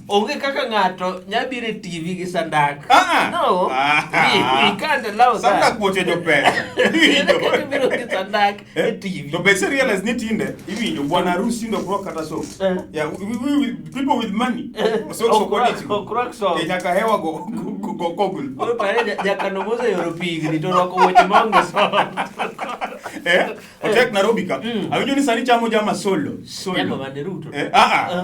Onge kaka ng'ato nya biro e TV gi sandak. Ah, ah. No. Ah. We can't allow that. Sandak wuoche jopesa. Kaka biro gi sandak e TV. To be se realize ni tinde iwinjo bwana harusi tinde ok rwak kata socks. Eh. Yeah, we, people with money. Socks ok Ok rwak- wadich go. ok rwak socks. Eh, nyaka hewa go go go kogul. Koro pare jakano moseoro pigni to orwako wuoche maonge socks. Eh, otek Nairobi ka. Awinjo ni sani chamo jama solo. Solo. Jama mane Ruto. Eh, ah ah.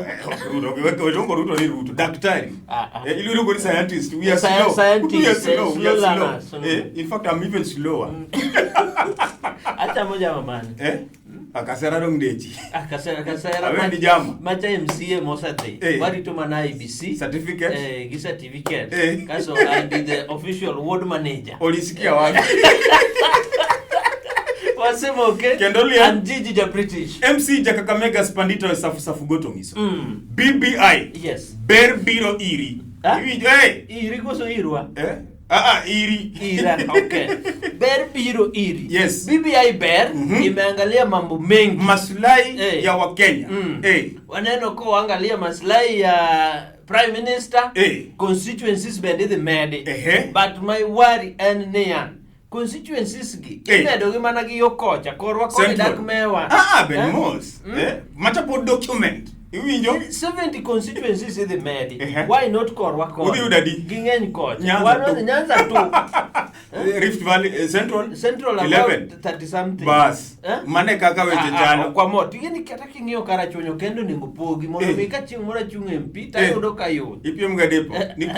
Ruto, we Ruto ni Ruto. Daktari. Ah, ah. Eh, iluongo ni scientist. We are slow. Scientist, We are slow. slow We are slow. learners. Eh, in fact, I'm even slower. Achamo jama mane? Eh? Akasera dong dechi. Ah, Kasera kasera. Awendi jama. Macha MCA mosedhi. Eh. Warito mana IBC. Certificate. Eh, gi certificate. Eh. Kaso I'll be the official ward manager. Ulisikia wapi? Wasemoke. Kendo liel. An Gigi ja British. MC Jakakamega Spandito Safu Safu Goto ngiso. BBI. Yes. Ber biro iri. Ah? Iwinjo eh. Iri koso irwa? Eh? Ah ah iri. Ira, okay. Ber biro iri. Yes. BBI ber imeangalia mambo mengi. Maslahi Eh. ya Wakenya. Eh. Waneno ko waangalia maslahi ya Prime Minister, Eh. constituencies bende idhi medi. Ehe. But my worry en niya, constituencies gi Eh. imedo gi mana gi yo kocha, korwa koni Central. dak mewa. Ah ah ben Eh? mos. Eh? Macha pod document. Iwinjo? 70 constituencies idhi medi. Ehe. Why not korwa koni? Udhi yudo adi? Ging'eny kocha. Nyanza Wan tu. wadhi Nyanza tu. Rift Valley Central. Central 11. about 30 something. Bas. Eh? Mane kaka weche Ah, ah, chalo. ok wamor. Ting'eni kata king'iyo karachuonyo kendo onego pogi mondo Eh. mi ka chieng' moro achung' MP Eh. tayudo ka yot. Ipiem ga depo. Ni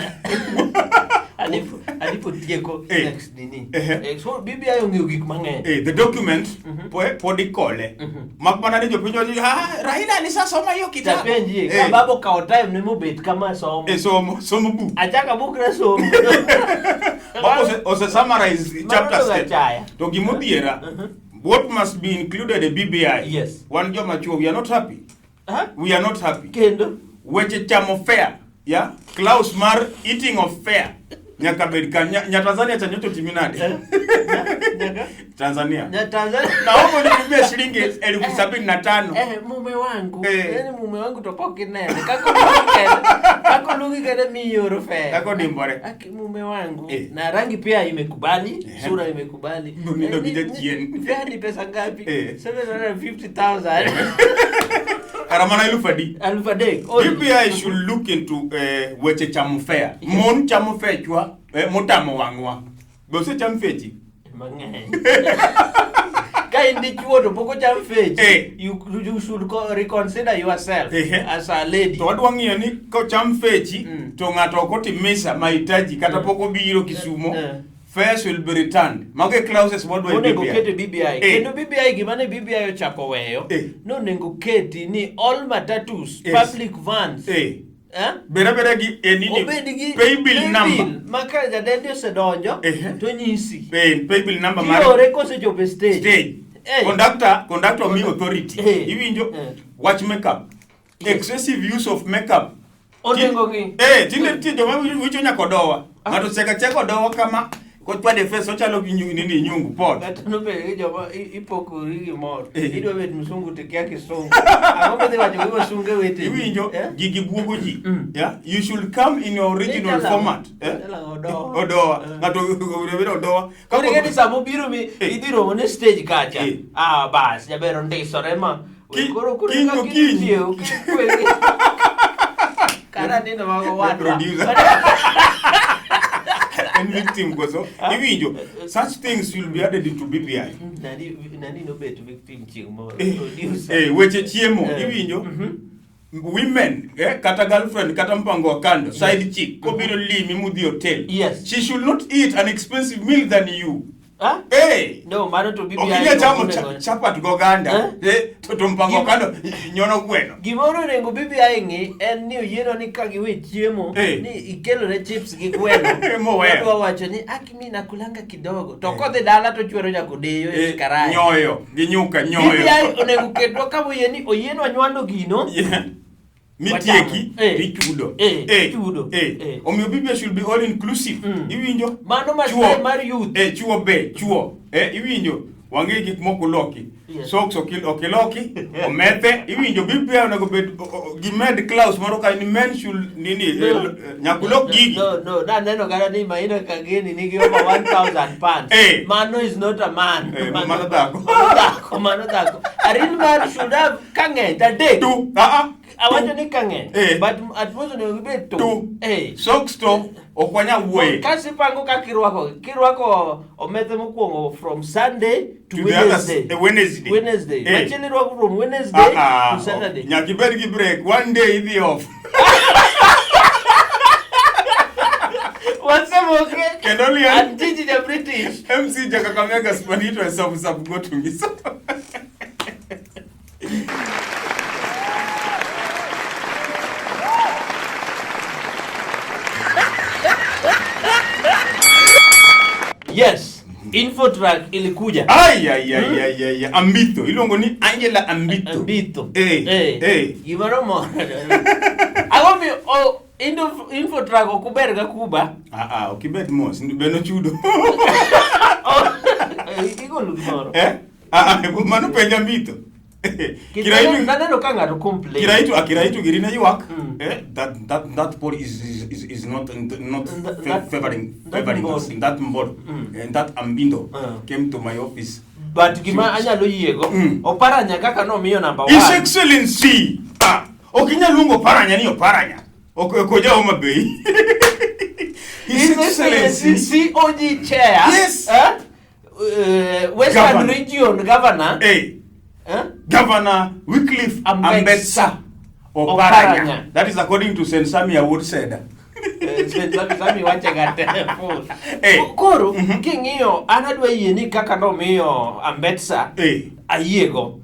Adipo tieko Eh. next nini. Ehe. Eh, so BBI ong'eyo gik mang'eny. Eh, the document pod ikole. Mak mana ni jopiny wacho ah, Raila alisasoma hiyo kitabu. Tapenji Eh, ka baba okawo time ne mobet kama somo. eh, somo somo book. Achako abukra somo. Baba ose summarize Mano chapter to step. gachaya. To gimodhiera, what must be included e BBI? Yes. Wan joma chuo, we are not happy. Ha? We are not happy. Kendo Weche chamo fare, yeah? Clause mar eating of fare. Nyaka bed ka nya Tanzania cha nyocha otimi nade? Eh? Nyaka Tanzania. nya Tanzania. Naomba unitumie shilingi 75,000. Eh, mume wangu. Eh. Yaani mume wangu to pok inene. Kaka oluongi kende. Kaka oluongi kende mioro fare. Kaka odimbore. Aki mume wangu. Eh. Na rangi pia imekubali, Eh. sura imekubali. Nindo Eh, gi jachien. Fare ni pesa ngapi? Eh. 750,000. Kara mana 3,000. 3,000. Only. BBI should look into weche chamo fare. Mon chamo fechwa motamo wang'wa. Be osecham fechi? Mang'eny. Ka in dichuo to pok ocham fechi, Eh. you should reconsider yourself Ehe. as a lady. To wadwa ng'iyo ni kocham fechi to ng'ato ok otimisa mahitaji kata pok obiro Kisumo. Eh. Fares will be returned. Mago e clauses wadwa e Onego BBI. ket e BBI. Eh. Kendo BBI gima ne BBI ochako weyo, Eh. nonego keti ni all matatus, Yes. public vans, Eh. eh? Bed abeda gi e nini obed gi pay bill number. ma ka jadendi osedonjo Ehe. to nyisi. Pay bill number mar Iore kosechopo e stage. stage. Eh. Conductor mi authority. Eh. Iwinjo Eh. wach makeup. Excessive use of makeup. Onego ng'i. Eh, tinde nitie joma wicho nyaka odowa. Ng'ato cheka cheka odowa kama kochwade face ochalo gi nini nyungu pot. Ng'ato nopenjo gi joma ipokori gimoro. Eh. Idwa bet msungu to ikia kisungu. Ang'o midhi wacho gi wasunge weteni? Iwinjo Eh? gigi buogo ji. Mm. Yeah? You should come in your original Ni format. Eh? Italang'o odowa. Odowa. Eh. Ng'ato owinjo odowa. Koro ing'e ni sama obiro mi Eh. idhi romo ne stage kacha. Eh. Ah bas, jaber ondisore ma. Koro Kiny kaka okinyi. ichiew, kiny Kara nindo mago wadwa. Producer. En victim koso. Iwinjo such things will be added into BBI. Nani nobet victim chieng' moro. Eh, Producer. eh, weche chiemo Eh. iwinjo Mhm. women kata girlfriend kata mpango wa kando side chick kobiro limi mudhi hotel Yes. she should not eat an expensive meal than you. Ah? Hey! No, mano to BBI. Ok inyal chamo ok onego- chapat goganda to mpango kando nyono gweno. Gimoro onego BBI ng'i en ni oyieno ni ka giwe chiemo ni ikelo ne chips gi gweno. Moweyo. Odwa wacho ni aki mi nakulanga kidogo. To kodhi dala to chwero nyaka odeyo e karaya. Nyoyo gi nyuka nyoyo. BBI onego ketwa kama oyie ni oyienwa nywando gino. Yeah. Mitieki tichudo. Ichudo. Omiyo BBI should be all inclusive. Iwinjo? Mano maslahi mar youth. Chuo be, chuo. Iwinjo? Wang'e gik moko loki. Yes. Socks ok iloki, omethe, iwinjo BBI onego bed gimed clause moro ka ni men should nini nyaka ulok gigi. No, naneno kata ni Maina Kageni nigi over 1000 pounds. Eh. Mano is not a man. Eh, mano dhako. Mano dhako, mano dhako. A real man should have kang'eny, adek. Tu, ah ah. Awacho ni kang'eny. Eh. But at most onego gibed two. Tu. Eh. Socks to ok wanyal wuoye. Kasi pango kaka irwako, kirwako omethe mokwongo from Sunday to To the other Wednesday. Wednesday. Wednesday. Eh. Machielo irwako from Wednesday Ah, ah, to Saturday. Nyaka ibed gi break. One day idhi off. Wasemoke. Kendo liel. And Gigi the British. MC ja Kakamega Spanito e Sabu Sabu go to me. Yes. Infotrack ilikuja. Ay, ay, ay, ay, ay, ay. Ambito. Iluongo ni Angela Ambito. Ambito. Eh, eh. Gimoro moro. Ang'o miyo oh, Infotrack ok uber ga Kuba? Ah, ah, ok ibed mos. Be nochudo. Oh, igolo gimoro. Eh? Ah, ah, mano penj Ambito. Kiraitu Naneno ka ng'ato complain. Kiraitu akiraitu girine ywak. Mm. Eh, that poll is not not favoring That favoring us. mbod. That mbod. And that Ambindo came to my office. But gima anyalo yiego, Oparanya kaka nomiyo number His one. Excellency. Ah, ok inyal luongo Oparanya ni Oparanya. Ok ok oja Homa Bay. His Excellency COG chair. Yes. Eh? Western Governor. Region Governor. Eh, Eh? Governor Wycliffe Ambetsa. Ambetsa Oparanya. Oparanya. That is according to St. Sami Award said. Sami wache ga telefon. Eh. Koro king'iyo an adwa yie ni kaka nomiyo Ambetsa Eh. ayiego.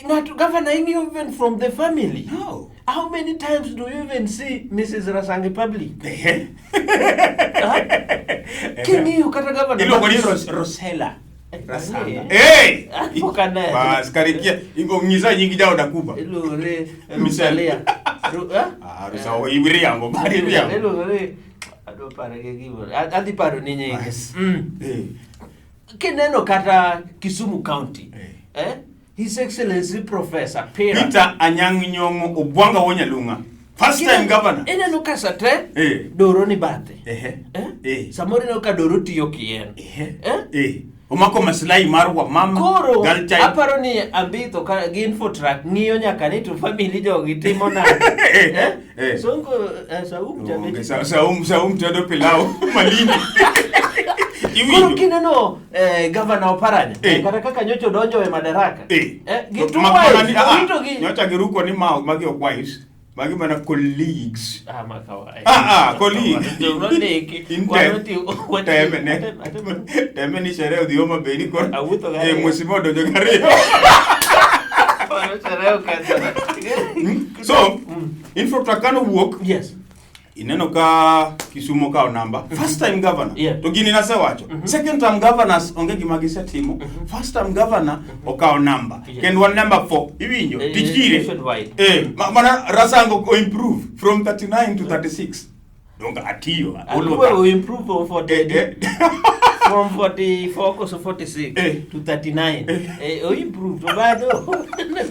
Ng'ato governor ing'iyo even from the family. No. How many times do you even see Mrs. Rasangi public? Eh. King'iyo kata governor. Iluongo ni Rosella. Rasanga. Eh. Eh! Pok anene. Bas, karikia. Ingo ng'isa nying jaoda Kuba. Iluongo ni Michelle. Rosalia. Eh? Ah, Rosa, iriambo, bari iriambo. Iluongo ni adwa paro gi gimoro. Adhi paro ni nyinge. Bas. Eh. Kineno kata Kisumu County. Eh. Eh? His Excellency Professor Pira. Peter Anyang' Nyong'o Obwanga Wonyalung'a. First time governor. Ineno ka sate Eh. Doro ni bathe. Ehe. Eh? Eh. Samoro ineno ka Doro tiyo kien. Ehe. Eh? Eh. Omako maslahi mar wamama. Koro girl child. aparo ni Ambitho ka gi Infotrack ng'iyo nyaka ni to family jogi timo nade. Eh, Eh? eh. Sonko Saum cha Onge, be- Saum tedo pilau malindi. Koro Iwinjo? kineno Governor Oparanya Eh. kata kaka nyocha odonjo e madaraka. Eh. Eh, gi two Mak mana wives, ni- ah, orito gi. Nyocha giruko ni ma magi ok wives. Magi mana colleagues. Ah, makawa. Ah, ah, colleague. Nondiki. In Wan teme ne. Teme ni sherehe odhi Homa Bay ni koro. Awuotho gariyo. Eh, mheshimiwa odonjo gariyo. Sherehe okethore. So, Infotrack kano wuok Yes. ineno ka Kisumo kawo namba first time governor Yeah. to gini nasewacho second time governors onge gima gisetimo first time governor okawo namba Yeah. kendo wan number 4 iwinjo Eh, tich kire nationwide. eh mana Rasango o improve from 39 to 36 donga atiyo Akuwe we improve from 40 eh, eh. from 44 koso 46 Eh. to 39. Eh. Eh, o improve to bado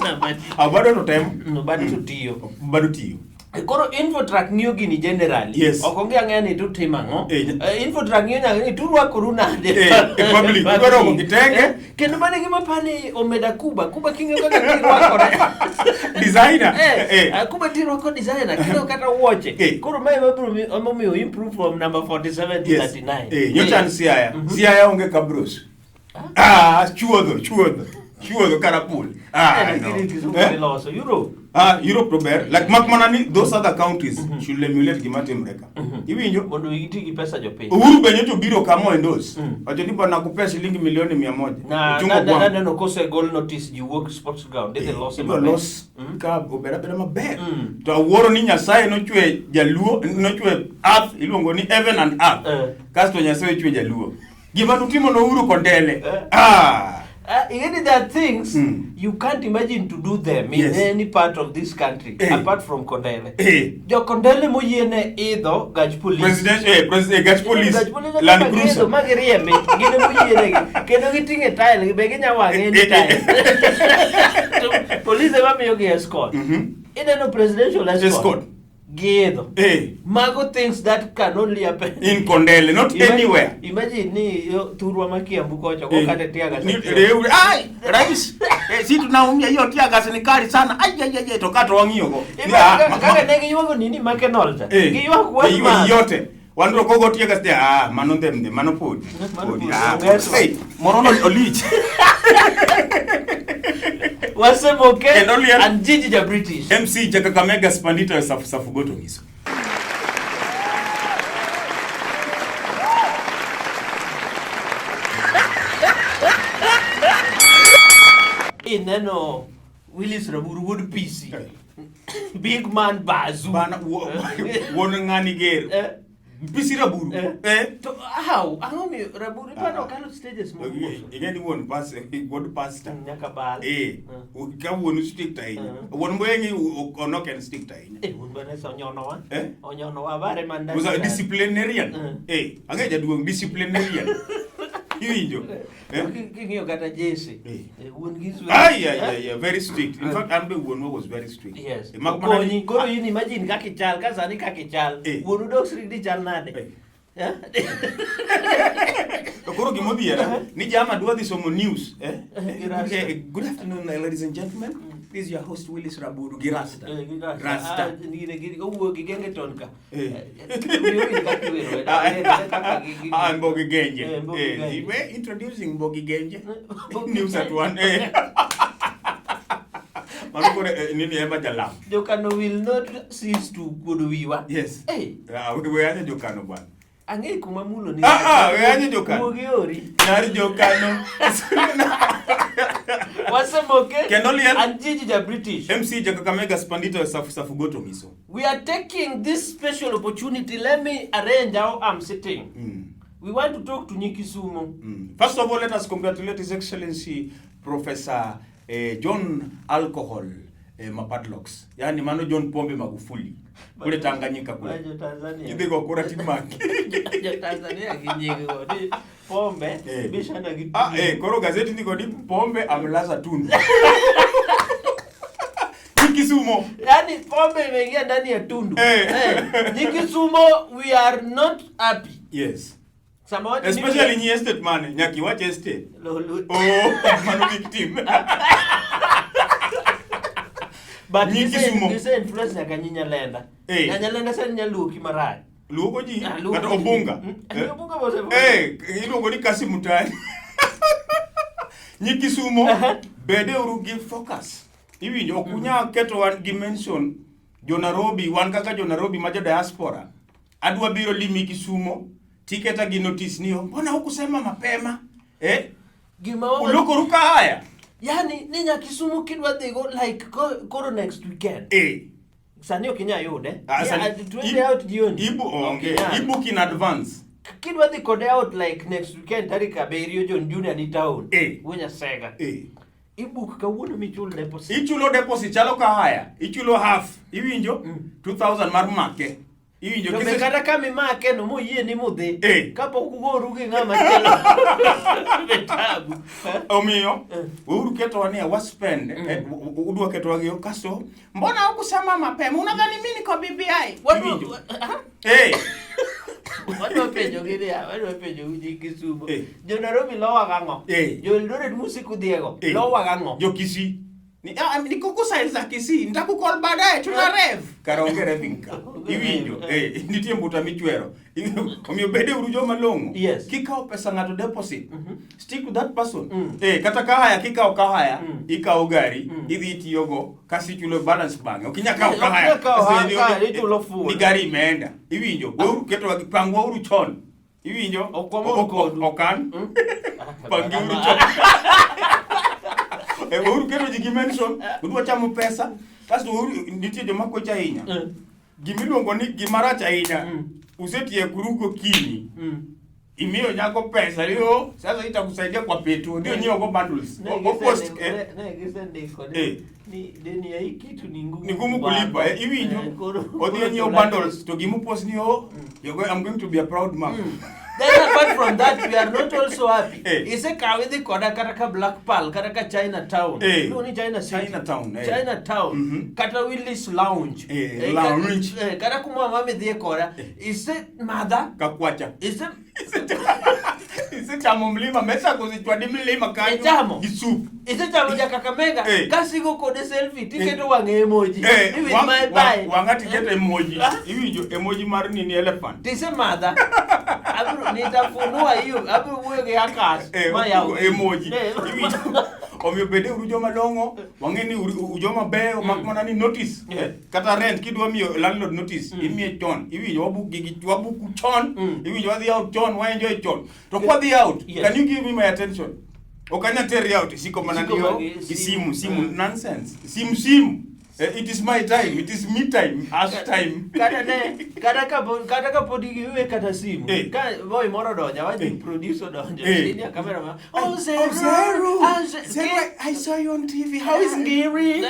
namba Ah, bado to temo no bado to tiyo. bado tiyo Koro Infotrack ng'iyo gini generally. Yes. Ok ong'e ang'eya ni tutimo ang'o. Eh, Infotrack ng'iyo nyaka ni turwakoru nade. Eh, e public. Udwaro rwako kitenge. Kendo mano e gima apani omeda Kuba. Kuba king'iyo kaka girwakore. Designer. Eh, Eh. Kuba tirwako designer. King'iyo kata wuoche. Eh. Koro mae ema biro emomiyo improve from number 47 to Yes. 39. Eh, nyocha an Siaya. Siaya onge kabros. Ah, chuodho, chuodho. Chuodho karapul. Ah, Eh, no. lakini Kisumu Eh? iloso. Europe. Ah, Europe to ber. Like mak mana ni those other counties should emulate gima timre ka. Iwinjo? Mondo giti gi pesa jopiny. Uhuru be nyocha obiro kama endorse. Wacho ni bwana nakupea shilingi milioni 100. Na Ochungo na- na- gwang'. naneno kosegol notice ji wuok sports ground idhi lose Idwa maber. los ka obed abeda maber. Mm. To awuoro ni Nyasaye nochwe jaluo, nochwe earth iluongo ni heaven and earth. Eh. Kasto Nyasaye ochwe jaluo. Gima nutimo no Uhuru kondele. Eh. Ah. Ingeni there are things you can't imagine to do them in any part of this country apart from Kondele. Jo Kondele moyiene idho gach police. President, president, gach police, Gach police Land kaka Cruiser. giidho ma giriembi, gin ema oyienegi. Kendo giting'e tile, be ginya wang'e anytime. To police ema miyogi escort. Ineno presidential escort. Escort. Giidho. Mago things that can only happen. In Kondele, not anywhere. Imagine ni yo thurwa ma Kiambu kocha go kata tear gas. Ai, rais, si tunaumia hiyo tear gas ni kali sana. Ai ai ai, to kato wang'iyo go. Imagine kaka ne giywago nini Makenol cha. Giywak one Giywak month. yote. Wan to kogo tear gas ah, mano ndem mano podi. Mano Podi. podi, Ah, ong'etwa. hey, moro no olich. Wasemoke Kendo liel. and Gigi ja British. MC cha Kakamega Spandito safu safu goto ngiso. Ineno Willis Raburu wuod PC. Big man Bazu. Bana wuon ng'ani ger. PC Raburu. To how? Ang'o miyo Raburu iparo okalo stages moko koso? Ing'e ni wuon pas wuod pastor. Nyaka bal. Ka wuonu strict ahinya. Wuon Mboyengi ok en strict ahinya. Wuon Vanessa onyonowa. Eh? Onyonowa bare man Was a disciplinarian. Ang'e jaduong' disciplinarian. Iwinjo? King'iyo kata Jesse. Wuon gi Zwe. Ai ai ai, ai, very strict. In fact, an be wuonwa was very strict. Yes. Mak mana Okonyi, koro in imagine kaka ichal, ka sani kaka ichal. Wuonu dok strict ni chal nade? Eh? To koro gimodhiera ni jama dwa dhi somo news. Eh? Gi rasta. Good afternoon, ladies and gentlemen. This is your host Willis Raburu gi rasta. Gi rasta. Rasta. Ah, owuok gi gengeton ka. Wiyi owil kaka iwero, kaka Ah, Mbogi Genje. Mbogi Genje. We introducing Mbogi Genje. Mbogi News at Genje. 1. Mano koro nini ema jalam. Jokano will not cease to kuodo wiwa. Yes. Ah, we anya jokano bwana. Ang'e kuma mulo ni. Ah, ah, we anya jokano. Wuogi ori. Nyar jokano. Wasemoke. Kendo liel. And Gigi ja British. MC ja Kakamega Spandito safu safu goto ngiso. We are taking this special opportunity. Let me arrange how I'm sitting. We want to talk to Nyikisumo. First of all, let us congratulate His Excellency Professor John Alcohol Mapadlocks. Yani mano John Pombe Magufuli. Kule Tanganyika kule. Bajo Tanzania. Idhi go kura timaki. Jo Tanzania gi nying go ni Pombe bishana gi Ah, koro gazeti ndiko ni Pombe amelaza tundu. Kisumo. Yani Pombe imeingia ndani ya tundu. Nyikisumo, we are not happy. Yes. Samawati Especially nyi estate man, nyaki wach estate. Lolo. Oh, mano victim. But Nyi Kisumo. gise influence nyaka nyi Nyalenda. Nyalenda sani nyaluoki marach. Luoko ji, Ah, luoko kata ji. Obunga. Obunga bose. Iluongo ni Kassim Mutani. Nyi Kisumo, bede uru gi focus. Iwinjo, ok unyal keto wan gi mention jo Nairobi, wan kaka jo Nairobi ma jo diaspora. Adwa biro limi Kisumo, tiketa gi notice ni, mbona hukusema mapema? Gima wawa- Ulokoru ka haya? Yani, ni nya Kisumu kidwa dhigo, like, koro next weekend. Sani ok inyal yude. Ah, sani- Yeah, twende out jioni. Ibu Ok onge. inyal. Ibook in advance. Kidwa dhi kode out like next weekend tarik 7 John Junior ni town. Wuonya Sega. Ibook kawuono michul deposit. Ichulo deposit chalo ka haya. Ichulo half. Iwinjo? 2000 mar make. Iwinjo To be kise- kata ka mimake no moyie ni mudhi. Kapok ugoru gi ng'ama chielo. Be tabu. Omiyo, weuru ketowa ni wa spend, udwa ketowa gi kasto, mbona hukusema mapema? Unadhani mimi niko BBI? Iwinjo? Wadwa penjo gi niya, wadwa penjo gi Kisumo. Jo Nairobi lowa gang'o? Jo Eldoret musiku dhiego, lowa gang'o? Jo Kisii. Ni, ah, niko kusa za Kisii, nitakukol baadaye, tuna rev. Kara onge reving ka. Iwinjo? Nitie mbuta michwero. Omiyo bede uru joma long'o. Kikawo pesa ng'ato deposit, stick to that person. Kata ka haya, kikawo ka haya, ikawo gari, idhi itiyogo, kasi ichulo balance bang'e. Ok inyal kawo ka haya. Ok inyal kawo Kasi haya, ichulo full. Ni gari imeenda. Iwinjo? Weuru ketowa gi, pangwa uru chon. Iwinjo? Ok wamor kodu. Okan. Pangi uru chon. Weuru keto ji gi mention, udwa chamo pesa, kasto weuru nitie joma kwecho ahinya. Gimiluongo ni gimarach ahinya, usetieko ru gokinyi. Imiyo nyako pesa leo, sasa itakusaidia kwa petu. Ndio nyiewo go bundles. Ne Go post ne gisendiko ni Eh. ni deni ya hii kitu ni ngumu Ni ngumu kubana. kulipa eh, iwinjo. Eh, Odhi koro onyiewo chula- bundles to gimu post ni oh, I'm going to be a proud mom. Then apart from that, we are not also happy. Eh. Isekawe idhi koda kata ka Black Pearl, kata ka Chinatown. Eh. Iluongo ni China City. Chinatown, eh. Chinatown. Kata Willis Lounge. Eh, lounge. Kata kuma mama idhiye koda. Ise madha. Kakwacha. Ise Isechamo mlima mesa kosichwadi mlima kanyo. Ichamo? Gi soup. Isechamo ja Kakamega. Eh. Kasigo kode selfie tiketo wang'e emoji. Eh, Ni with my bye. wang'a tiketo emoji. Ah. Iwinjo emoji mar nini elephant. Tise madha. Abiro nitafunua hiyo. Abiro wuoyo gi Akash. Eh, ma yaw. emoji. Eh. Iwinjo. Omiyo bede uru joma long'o, wang'e ni joma beyo, mak mana ni notice. Yeah. Kata rent kidwa miyo landlord notice, imiye chon. Iwinjo wabuk gigi wabuku chon. Iwinjo wadhi out chon, wa enjoy chon. To kwa dhi out, Yes. can you give me my attention? Ok anyal teri out isiko mana Isiko ni yo, magi gi simu. simu, simu nonsense. Simu simu. It is my time, it is me time, us time. Kata ne kata ka kata ka pod giwe kata simu Eh. ka boy moro donjo awacho Eh. producer donjo Eh. senior cameraman Oh, oh Zero Zero. oh, Zero, I saw you on TV. How is Ngiri?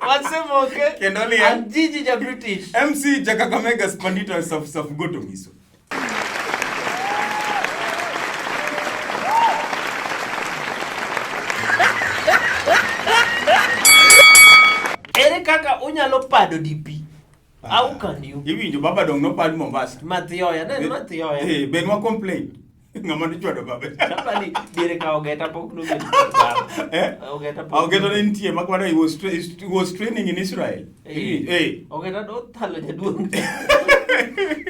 Wasemoke Kendo liel. an Gigi ja British. MC Jakakamega Spandito Saf Saf Goto Ngiso. Ere kaka unyalo pado DP? How can you? Iwinjo baba dong nopad Mombasa. Mathioya, ne en Mathioya. Eh, ben wa complain. Ng'ama nochwado baba. Chapani diere ka Ogeta pok nobedo baba. Eh? Ogeta pok. Ogeta ne nitie mak mana he was training in Israel. Eh. Eh. Ogeta nothalo jaduong'.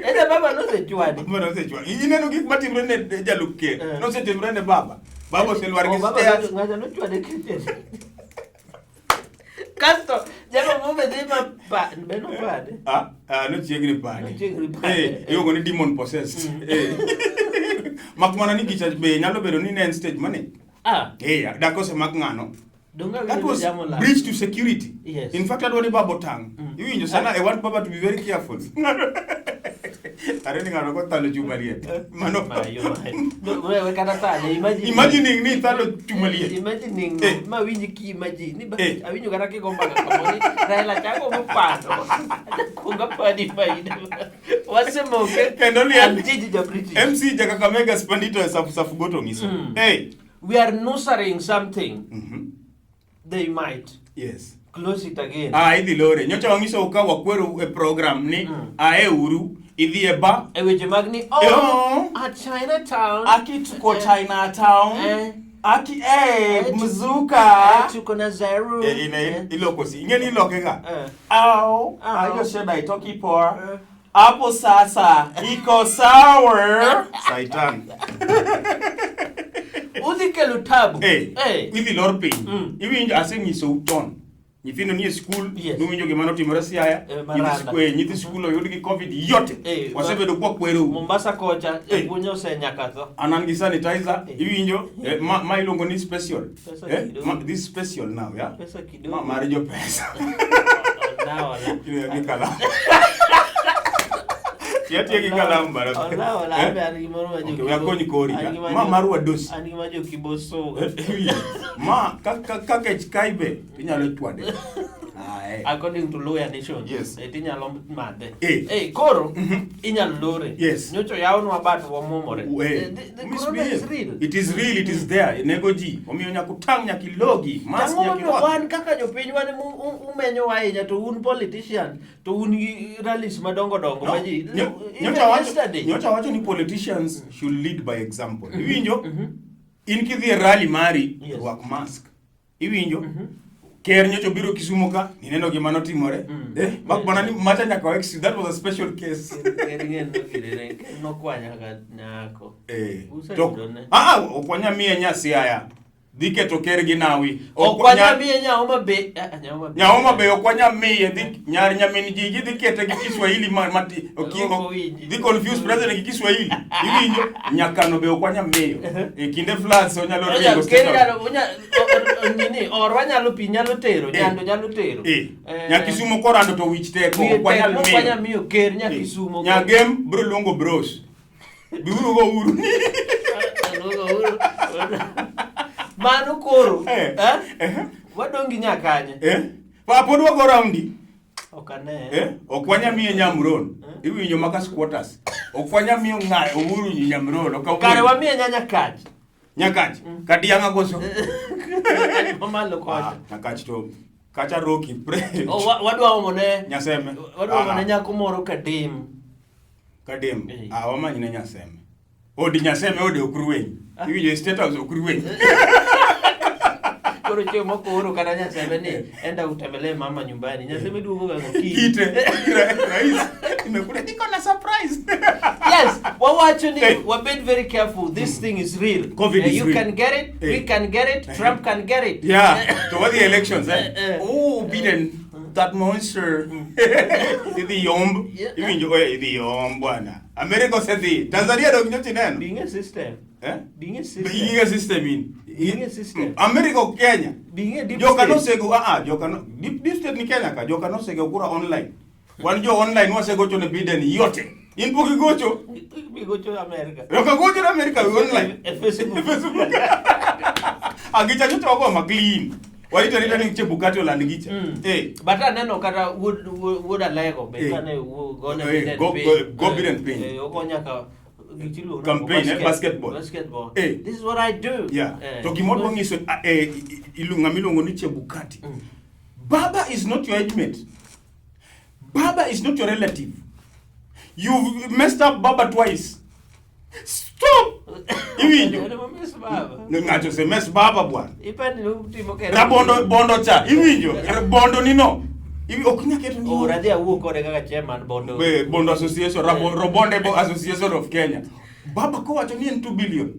Ere baba nosechwadi. Baba nosechwado. Ineno gik matimre ne jalup ker. Eh. Nosetimre ne baba. Baba oselwar gi Oh, baba stairs. Ng'ato nochwade kitchen. Kasto jago mombe dhi ma pa be nopade. Ah, ah, nochiegni pade. Nochiegni pade. Eh, iluongo ni demon possessed. Eh. Mak mana ni gicha be nyalo bedo ni ne en stage mane? Ah, Eh, dak osemak ng'ano. donge That was jamo la. breach to security. Yes. In fact, adwa ni baba otang'. Iwinjo sana, I want baba to be very careful. Are ni ng'ano kothalo chuma liet. Mano. Mayo, mayo. No, we kata thale, imagine. Imagining ni ithalo chuma liet. Imagining Eh. no, ma winji ki imagine. Ni ba Eh. awinjo kata kigo mbaka kamoni. Raila chako mopando. Kuonga padi faida. Wasemoke. Kendo liel. An Gigi ja British. MC Jakakamega Spandito e Safu Safu Goto Ngiso. Hey. We are nurturing something. They might Yes. close it again. Ah, idhi lore. Nyocha wang'iso ka wakwero e program ni ae uru idhi e ba E weche mag ni oh, Oh. a Chinatown. Aki tuko Chinatown. Eh. Aki eh, Eh, mzuka. Eh, tuko na Zairu. Eh, ine iloko si. Ing'e ni iloke ga. Eh. Au, Au. ayo sheda itoki poa. Eh. Hapo sasa iko sawa. Saitan. Udhi kelo tabu. Eh. Eh. Idhi lor piny. Iwinjo aseng'isou chon. Nyithindo nie skul, Yes. nuwinjo gima notimore Siaya. Eh, Nyithi Maranda. nyithi skul oyud gi Covid yote. Eh, Wasebedo kwa kwerou. Mombasa kocha, Eh. japuonj osenyaka tho. An an gi sanitizer, Eh. iwinjo, ma iluongo ni special. Pesa Eh, kidogo. ma, this special now, yeah? Pesa kidogo. Ma mar jo pesa. Olawa la. Itiyo gi kalam. Tiyo gi kalam bara. Olawa la, Eh? abe an gi moro ma Okay, jokibo. we akonyi kori, An ka. gi ma Ma mar wadosi. An gi ma jokibo suga. Eh, Ma ka kech kaibe inyalo chwade. Ae. According to Luya Nation. Yes. Eh, tinyalo madhe. Eh. Eh, koro inyalo lore. Yes. Nyocha oyawnwa bat wamwomore. Eh, The corona is real. It is real, it is there. Nego ji. Omiyo nyaka utang' nyaka ilogi. Mask Ang'o nyaka momiyo irwak. wan kaka jopiny wan ema umenyowa ahinya to un politician to un gi rallies madongo dongo ma ji Even yesterday. Nyocha wacho ni politicians should lead by example. Iwinjo? In kidhi e rally mari, Yes. rwak mask. Iwinjo? Ker nyocha obiro Kisumu ka, nineno gima notimore. Eh, mak mana ni macha nyaka wa excuse, that was a special case. Ker ng'en nokirere, ker nokwanya ka nyako. Eh, Useyudone. to, ah, ah, ok wanyal miye nya Siaya. Dhi keto ker gi nawi. Ok wanyal miye nya Homa Bay. Ah, nya Homa Bay. Nya Homa Bay ok wanyal miye dhi nyar nyamin jiji dhi kete gi Kiswahili ma mati ok Ok owinji. dhi confuse president gi Kiswahili. Iwinjo nyakano be ok wanyal miyo. E kinde floods onyalo Onya- ringo ker state house. nyalo- onya- nini, orwa nyalo pi nyalo tero, Eh. nyando nyalo tero. Eh, Eh, nya Kisumo korando to wich teko wiye ok wanyal tek, ok wanyal miyo. miyo ker nya Eh, Kisumo. Nyagem bro luongo bros. Biuru go uru. Mano koro. Eh. Eh? Eh. Wadong' gi nyakanye. Eh? Pa pod wago raundi. Ok ane. Eh? Ok wanyal miye nyamron. Iwinjo maka squatters. Ok wanyal miyo ng'a Uhuru nyamron. Ok Kare wamiye nyanya kach. Nyakach. Kadianga koso. Mamalo kocha. Ah, Nyakach to kacha Rocky. Oh, wadwa omo ne Nyaseme. wadwa omo ne Ah, nyako moro kadim. Kadim. Eh. Ah, wamany ne Nyaseme. Od Nyaseme ode ok rueny. Ah. Iwinjo state house ok rueny. Koro chieng' moko oro kata Nyaseme ni enda utembelee mama nyumbani. Nyaseme duogo ga gokinyi. Kite. Rais. Imekuja niko na surprise. Yes, wawacho ni Eh. wabed very careful. This thing is real. COVID is you real. can get it, we Eh. can get it, Trump can get it. Yeah, to what the elections, eh? Eh, eh. Oh, Biden, that monster. Idhi yomb. Yeah. Iwinjo oye idhi yomb bwana. America osedhi. Tanzania dok nyocha ineno. Being a system. Eh? Being a system. Being a system in. Being a system. America ok Kenya. Being a deep Joka state. nosego ah ah joka no deep state ni Kenya ka joka nosego kura online. Wan jo online wasegocho ne Biden yote. In pok igocho. Bigocho America. Joka gocho ne America online. E Facebook. Facebook. Agicha nyocha wago ma clean. Warito arita ni Chebukati oland gicha. Eh. But aneno kata wuod Alego be Eh. kane gone Eh, Biden piny. go Biden piny. Eh, ogo nyaka gik iluongo ni Campaign, eh, basketball. Basketball. Eh. This is what I do. Yeah. Eh, To gima odwa nyiso ah, eh, ng'ama iluongo ni Chebukati. Baba is not your age mate. Baba is not your relative. You've messed up Baba twice. Stop! Iwinjo? Miss Baba. Ng'ato ose mess Baba bwana. Ipani ni utimo kendo. Rabondo bondo cha. Iwinjo? Bondo ni no. Ok inyal keto ni. Oh, radhi awuo kode kaka chairman Bondo. Be, Bondo Association, Robonde Bo Association of Kenya. Baba kowacho ni en 2 billion.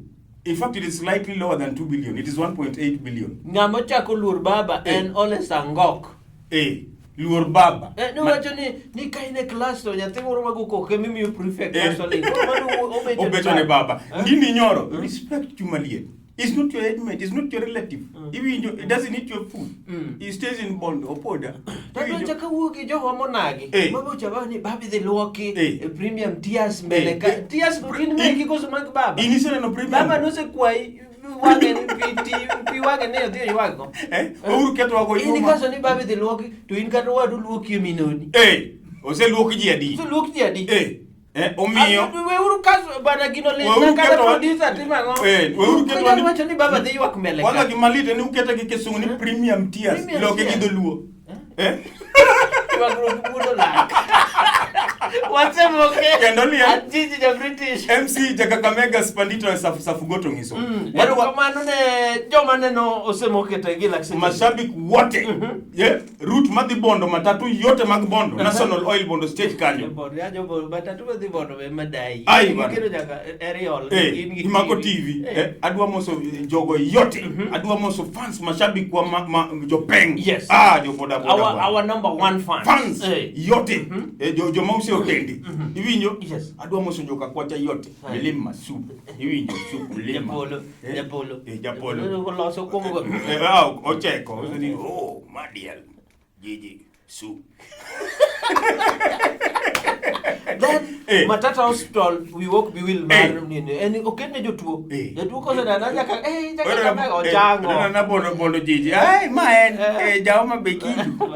In fact, it is slightly lower than 2 billion. It is 1.8 billion. Ng'ama ochako luor baba Eh. en Ole Sangok. Eh, luor baba. Eh, nowacho ni ka in e klas to nyathi moro mago koke mimiyo prefect Eh. kaso ling. Koro mano obecho ne Obecho ne baba. Eh? Ndini nyoro, respect Chumaliet. He's not your age mate, he's not your relative. Iwinjo, he doesn't eat your food. He stays in Bondo, Opoda. To adwa chako wuo gi jowa monagi. Eh. Baba ocha ni babi dhi luoki Eh. e premium tears mbele Eh. ka. Tears gin meki koso mag baba. In iseneno premium? Baba nosekwayi wang'e ni pi pi wang'e ni odhi oywaggo. Eh, weuru ketho wago In yuma. ikaso ni babi dhi luoki to in kata wadu luoki e minoni. Eh, oseluok ji adi? Oseluok ji adi? Eh, eh, omiyo Weuru kaso bana gino lit Weuru na kata ketho wa- producer timo ang'o? Eh, weuru ketho Inyalo ni- wacho ni baba dhi ywak mbele Kwanza ka. gima lit en ni ukete gi kisungu ni premium tears, Premium iloke gi tears. dholuo. Eh? Ywagruok muodo lak. Wasemoke. Kendo liel. An Gigi ja British. MC Jakakamega Spandito e Safugoto ngiso. Erokamano ne joma neno osemoke to gi lak Mashabik wote. Yeah, route madhi Bondo, matatu yote mag Bondo, National Oil Bondo stage kanyo. Bondo ya jo bondo matatu madhi Bondo be madai. Ai, bana. Gikelo nyaka aerial. Eh, gin gi imako TV. Eh. Eh, adwa moso jogo yote. Adwa moso fans mashabik wa ma, jopeng. Yes. Ah, jo boda boda. bwana. Our number one fans. Fans Eh. yote. Eh, jo joma use otendi. Iwinjo? Yes. Adwa moso joka kwacha yote. Hai. Milima soup. Iwinjo soup milima. Japolo, Eh, japolo. Eh, japolo. Oloso kuongo. Eh, ah, ocheko. Owacho ni, oh, madiel. Jiji soup. Then Eh. Matata Hospital we walk we will mar Eh. nini en oketne jotuo. Eh. Jatuo kosedana nyaka eh nyaka Ore- kama eh, ochango. ore na bondo bondo jiji. Ai, ma en Eh. eh, jaoma bekindu.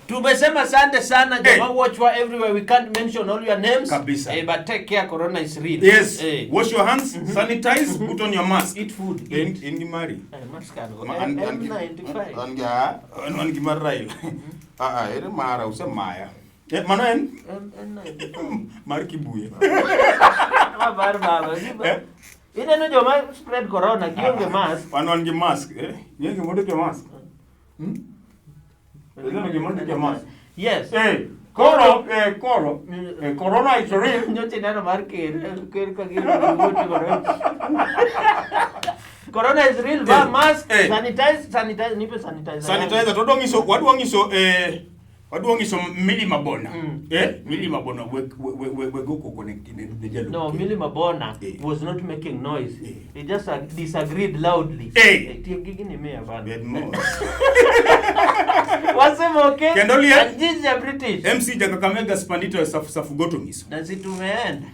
Tumesema asante sana jamaa Eh. watch wa everywhere we can't mention all your names. Kabisa. Eh, but take care corona is real. Yes. Eh. Wash your hands, sanitize, put on your mask. Eat food. En Eat. en gi mari. Eh, mask an go. Ma- an gi- M95. An gi ah, an gi mar Raila. Ah ah, ere mara usemaya. Eh, mano en M95. mar Kibuye. Ma bar baba. Eh. Ineno joma spread corona gionge mask. Wan wan gi mask, eh? Ng'e gima ondike mask? Hmm? Ineno gima ondike mask? Yes. Eh. Koro, koro, corona is real. Nyocha ineno mar ker, ker ka gin wuoche kod. Corona is real, vaa mask, sanitize, sanitize, nipe sanitizer. Sanitizer to dwa nyiso wadwa nyiso wadwa nyiso Milly Mabona. Milly Mabona we we we we go koko ne jalup. No, Milly Mabona was not making noise. He just disagreed loudly. Tie gigi ni miya bana. Bed mos. Wasemoke. Kendo liel. And ja British. MC ja Kakamega Spandito safu safu goto nyiso. Na si tumeenda.